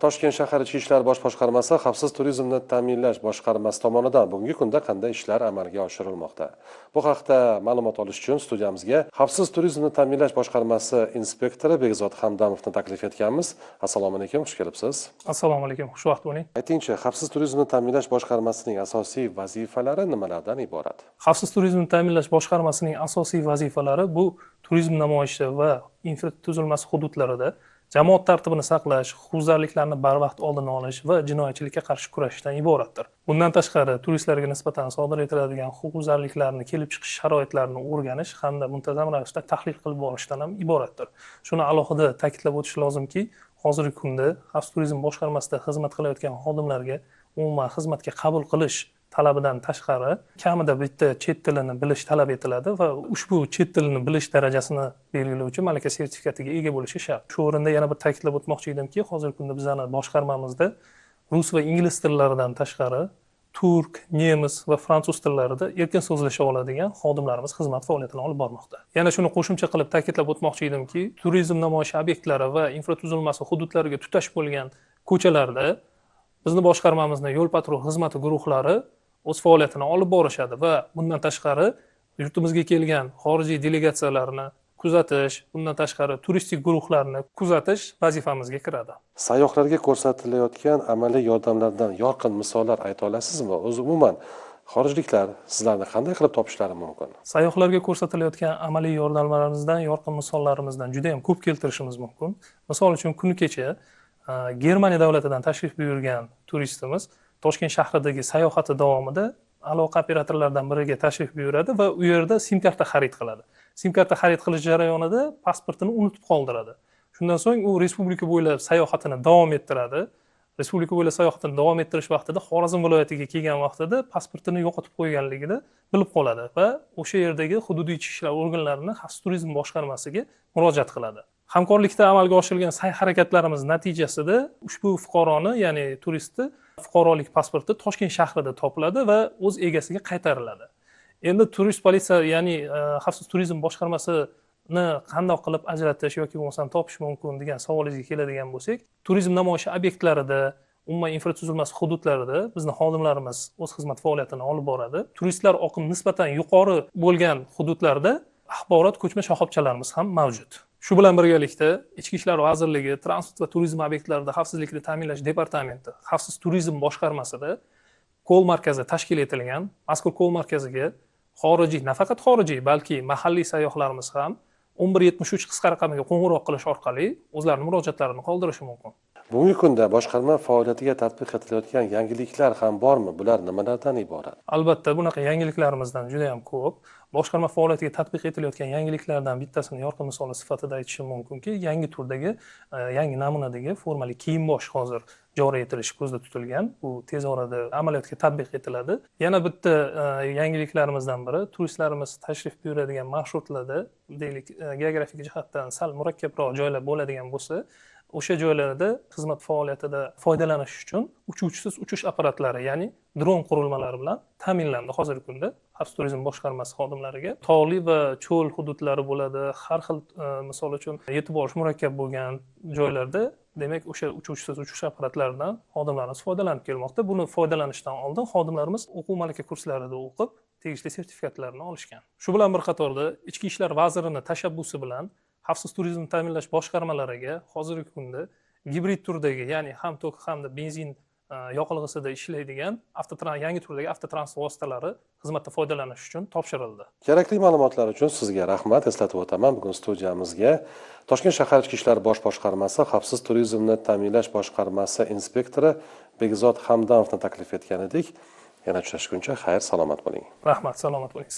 Toshkent shahar Ichki ishlar bosh boshqarmasi xavfsiz turizmni ta'minlash boshqarmasi tomonidan bugungi kunda qanday ishlar amalga oshirilmoqda? Bu haqda ma'lumot olish uchun studiyamizga xavfsiz turizmni ta'minlash boshqarmasi inspektori Bekzod Hamdamovni taklif etganmiz. Assalomu alaykum, xush kelibsiz. Assalomu alaykum, xushvaqt bo'ling. Aytingchi, xavfsiz turizmni ta'minlash boshqarmasining asosiy vazifalari nimalardan iborat? Xavfsiz turizmni ta'minlash boshqarmasining asosiy vazifalari bu turizm namoyishi va infratuzilmasi hududlarida jamoat tartibini saqlash, huquqbuzarliklarni barvaqt oldini olish va jinoyatchilikka qarshi kurashishdan iboratdir. Bundan tashqari, turistlarga nisbatan sodir etiladigan huquqbuzarliklarni kelib chiqish sharoitlarini o'rganish hamda muntazam ravishda tahlil qilib borishdan ham iboratdir. Shuni alohida ta'kidlab o'tish lozimki, hozirgi kunda xavfsiz turizm boshqarmasida xizmat qilayotgan xodimlarga umuman xizmatga qabul qilish talabidan tashqari kamida bitta chet tilini bilish talab etiladi va ushbu chet tilini bilish darajasini belgilovchi malaka sertifikatiga ega bo'lishi shart. Shu o'rinda yana bir ta'kidlab o'tmoqchi edimki, hozirgi kunda bizani boshqarmamizda rus va ingliz tillaridan tashqari turk, nemis va fransuz tillarida erkin so'zlasha oladigan xodimlarimiz xizmat faoliyatini olib bormoqda. Yana shuni qo'shimcha qilib ta'kidlab o'tmoqchi edimki, turizm namoyishi obyektlari va infratuzilmasi hududlariga tutash bo'lgan ko'chalarda bizni boshqarmamizni yo'l patrul xizmati guruhlari o'z faoliyatini olib borishadi va bundan tashqari yurtimizga kelgan xorijiy delegatsiyalarni kuzatish, bundan tashqari turistik guruhlarni kuzatish vazifamizga kiradi. Sayyohlarga ko'rsatilayotgan amaliy yordamlardan yorqin misollar ayta olasizmi? O'zi umuman xorijliklar sizlarni qanday qilib topishlari mumkin? Sayyohlarga ko'rsatilayotgan amaliy yordamlarimizdan yorqin misollarimizdan juda ham ko'p keltirishimiz mumkin. Misol uchun, kuni kecha Germaniya davlatidan tashrif buyurgan turistimiz Toshkent shahridagi sayohati davomida aloqa operatorlaridan biriga tashrif buyuradi va u yerda sim karta xarid qiladi. Sim karta xarid qilish jarayonida pasportini unutib qoldiradi. Shundan so'ng u respublika bo'ylab sayohatini davom ettiradi. Respublika bo'ylab sayohatini davom ettirish vaqtida Xorazm viloyatiga kelgan vaqtida pasportini yo'qotib qo'yganligini bilib qoladi va o'sha yerdagi hududiy ichki ishlar organlarini xavfsiz turizm boshqarmasiga murojaat qiladi. Hamkorlikda amalga oshirilgan sa'y-harakatlarimiz natijasida ushbu fuqaroni, ya'ni turistni fuqarolik pasporti Toshkent shahrida topiladi va o'z egasiga qaytariladi. Endi turist politsiya, ya'ni xavfsiz turizm boshqarmasini qanday qilib ajratish yoki bo'lmasam topish mumkin degan savolingizga keladigan bo'lsak, turizm namoyishi obyektlarida, umuman infratuzilmasi hududlarida bizni xodimlarimiz o'z xizmat faoliyatini olib boradi. Turistlar oqimi nisbatan yuqori bo'lgan hududlarda axborot ko'chma shoxobchalarimiz ham mavjud. Shu bilan birgalikda Ichki ishlar vazirligi transport va turizm obyektlarida xavfsizlikni ta'minlash departamenti xavfsiz turizm boshqarmasida kol markazi tashkil etilgan. Mazkur kol markaziga xorijiy, nafaqat xorijiy, balki mahalliy sayyohlarimiz ham 1173 qisqa raqamiga qo'ng'iroq qilish orqali o'zlarining murojaatlarini qoldirishi mumkin. Bugungi kunda boshqarma faoliyatiga tatbiq etilayotgan yangiliklar ham bormi? Bular nimalardan iborat? Albatta, bunaqa yangiliklarımizdan juda ham ko'p. Boshqarma faoliyatiga tatbiq etilayotgan yangiliklardan bittasini yorqin misoli sifatida aytishim mumkinki, yangi turdagi, yangi namunadagi formali kiyim-bosh hozir joriy etilishi ko'zda tutilgan. Bu tez orada amaliyotga tatbiq etiladi. Yana bitta yangiliklarımizdan biri, turistlarimiz tashrif buyuradigan marshrutlarda, deylik, geografik jihatdan sal murakkabroq joylar bo'ladigan bo'lsa, o'sha joylarda xizmat faoliyatida foydalanish uchun uchuvchisiz uchish apparatlari, ya'ni dron qurilmalari bilan ta'minlandi hozirgi kunda xavfsiz turizm boshqarmasi xodimlariga. Tog'li va cho'l hududlari bo'ladi, har xil, misol uchun yetib borish murakkab bo'lgan joylarda, demak, o'sha uchuvchisiz uchish apparatlaridan xodimlarimiz foydalanib kelmoqda. Buni foydalanishdan oldin xodimlarimiz o'quv malaka kurslarida o'qib, tegishli sertifikatlarni olishgan. Shu bilan bir qatorda Ichki ishlar vazirining tashabbusi bilan xavfsiz turizmni ta'minlash boshqarmalariga hozirgi kunda gibrid turdagi, ya'ni ham tok hamda benzin yoqilg'isida ishlaydigan yangi turdagi avtotransport vositalari xizmatda foydalanish uchun topshirildi. Kerakli ma'lumotlar uchun sizga rahmat. Eslatib o'taman, bugun studiyamizga Toshkent shahar Ichki ishlar bosh boshqarmasi xavfsiz turizmni ta'minlash boshqarmasi inspektori Bekzod Hamdamovni taklif etgan edik. Yana uchrashguncha xayr, salomat bo'ling. Rahmat, salomat bo'ling.